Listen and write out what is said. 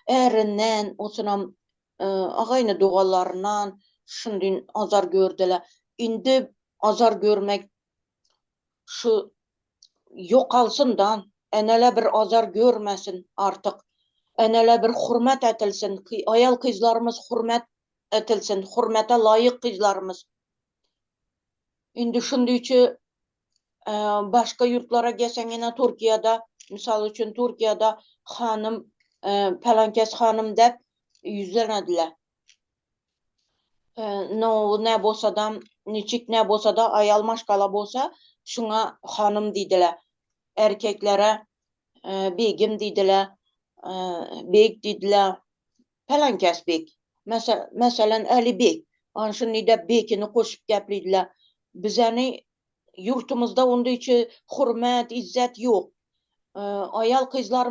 Ärinden, osunam agaýny doganlaryndan şundyn azar gördüler. Indi azar görmek şu ýokalsyn da, enele bir azar görmesin artyk. Enele bir hurmet etilsin. Aýal gyzlarymyz hurmet etilsin. Hurmete laýyk gyzlarymyz. Indi şundyçy başga ýurtlara gelseň ýene Türkiýede, mysal üçin Türkiýede hanym, palankes hanym dep ýüzlenediler. No, ne bolsa da, niçik ne bolsa da aýal maşgala bolsa, şuňa hanym diýdiler. Erkeklere begim diýdiler, beg diýdiler. Palankes beg. Meselen Ali beg. An şuny da bekini goşup geplidiler. Bizeni ýurtumyzda onda içi hurmet, izzet ýok. Aýal gyzlarymyz